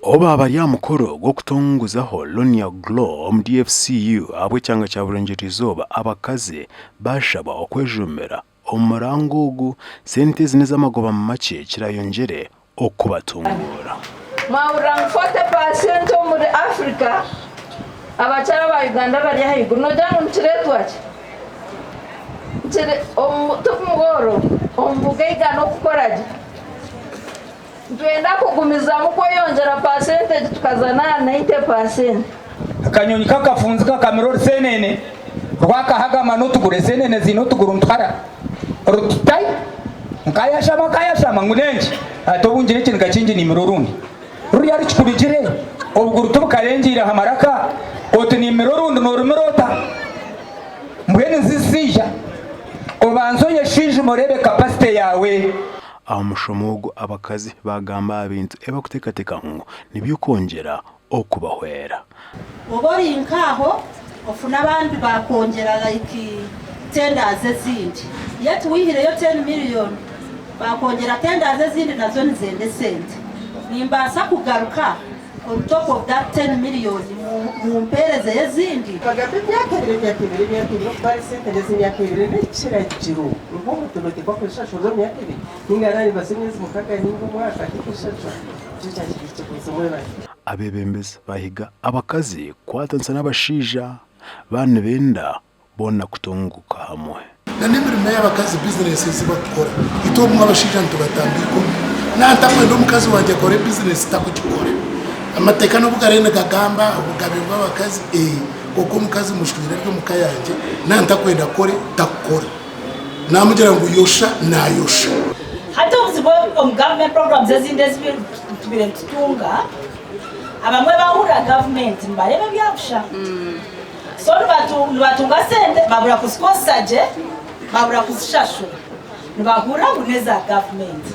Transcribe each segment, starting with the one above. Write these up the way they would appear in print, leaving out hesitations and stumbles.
Obu baaba bari aha mukoro gw'okutongozaho Lonia Glow omu DFCU ahabw'ekyanga kya Burengyerwa-izooba, abakazi baashabwa okwejumbira omu murango ogu. Sente ezi n'ez'amagoba makye kirayongyere okubatunguura. Mwahurira ngu 40% omuri Africa abakyara ba Uganda bari ahaiguru nogira ngu nikireetwa ki? Ti bworo, omu bugaiga n'okukora gye. Nitwenda kugumizamu kweyongyera percentage tukaza n'aha 90%. Akanyonyi k'akafunzi kakamira oruseenene rwakahagama n'otuguru. Eseenene ziine otuguru nituhara ruti tai! Nkayashama nkayashama ngu n'enki? Ati obu ngira ekiniga kingi niimira orundi. Ruriya rukikubigire, obuguru tibukarengiire aha maraka? Oti niimira orundi noorumira ota? Mbwenu nzisiija, obanze oyeshwijume oreebe capacity yaawe. Aha mushomo ogu abakazi baagamba aha bintu ebi barikuteekateeka ngu niby'okwongyera okubahwera. Oba ori nk'aho ofune abandi bakwongyera like tenders ezindi. Yet wihireyo ten million bakwongyera tenders ezindi nazo nizenda esente. Nimbaasa kugaruka on top of that ten million mumpeerezeyo ezindi? Bagamba emyaka ebiri, emyaka ebiri, emyaka ebiri okubara esente n'ez'emyaka ebiri n'ekiragiro ngu omuntu noteekwa kuzishashurira omu myaka ebiri ninga naanibaza emyezi mukaga ninga omwaka tikuzishashura nikyo kyakiri ekibuuzo mwebare. Abeebembezi baahiga abakazi kukwatanisa n'abashaija baaba nibenda boona kutunguuka hamwe. Na n'emirimo y'abakazi bizinesi ezi bakukora itwe obumwe abashaija nitubatamba eikumi. Nantakwenda omukazi wangye akore bizinesi takugikora. Amateeka n'obu gariyo nigagamba obugabe bw'abakazi ee kwonka omukazi mushwire ari omuka yangye nantakwenda akore takukora. Namugira ngu yosha nayosha. Hati obuzibu omu government programs ezindi ezi tubaire nitutunga, abamwe bahurira government nibareeba ebyabusha. So nibatunga sente babura kuzikozesa gye, babura kuzishashura. Nibahurira ngu n'eza gavumenti.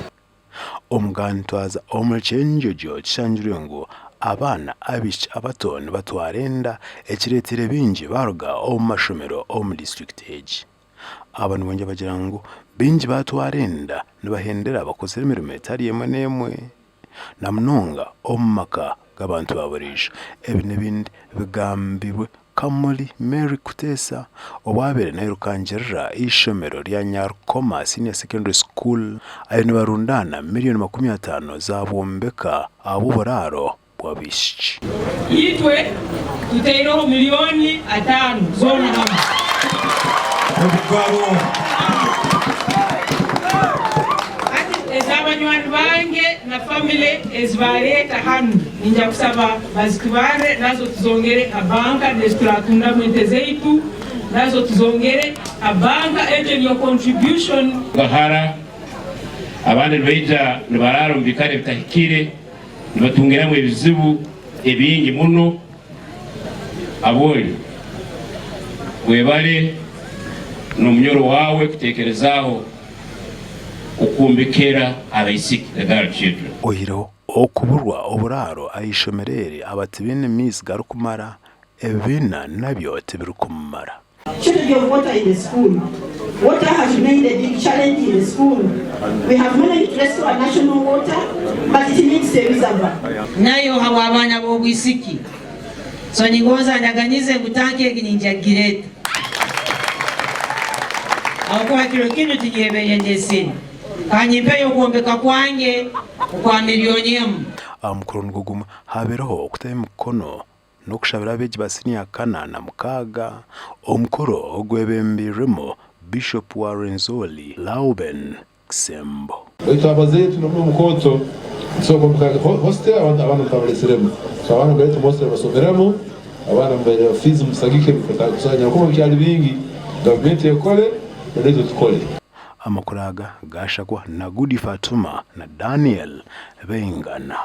Omugantwaza omuri Kyenjojo kishangirwe ngu abaana abaishiki abato nibatwara enda ekireteire baingi baruga omu mashomero omu disiturikiti egi. Aba nibongyera bagira ngu baingi batwara enda nibahendera bakozire emirimo etari emwe n'emwe na munonga omu maka g'abantu ba buriijo. Ebi n'ebindi bigambirwe Kamuli Mary Kuteesa owaabaire nairukangirira eishomero rya Nyarukoma Senior Secondary School ahi nibarundaana miriyoni 50 zaabombeka ahabw'oburaaro bw'abaishiki. Itwe tutaireho milioni atano zoona hamwe. Obugaro. Hati eza banywani bange na family ezi bareeta hanu ninja kusaba bazitubarre nazo tuzongere ha banka nezi turatundamu ente zaitu nazo tuzongere ha banka egyo niyo contribution. Bahara abandi nibaija nibaraara omu biikaro ebitahikire, nibatungiramu ebizibu ebingi muno. Abwoli, webale n'omunyoro waawe kutekerezaaho okwombekera abaisiki, the girl children. Oihireho okuburwa oburaaro aha ishomero eri, aba tibaine maizi garikumara, ebibiina nabyo tibirikumara. Shortage of water in the school, Water has remained a big challenge in the school. We have managed to rescue our national water but it needs a reservoir. Nayo habw'abaana b'obwisiki. So ningonza ndaganize ngu tanki egi niija kugireta. Habwokuba kiro kinu tinyebaire ndesere. Kanyimpeyo okwombeka kwange okwa milioni emu. Aha mukoro nigwo gumwe haabaireho okutaho emikono n'okushabira abeegi ba siniya kana na mukaaga. Omukoro ogwebembeirwemu Bishop wa Rwenzori, Lauben Kisembo. Baitu abazaire twine omurimo mukooto, nitusobora kwombeka hostel abaana mutabalesiremu. So abaana mubalete mu hostel basomeremu, abaana mubahe fees musagike habwokuba bikyali bingi, gavumenti ekole naitwe tukole. Amakuru aga gaashakwa na Goody Fatuma na Daniel Baingana.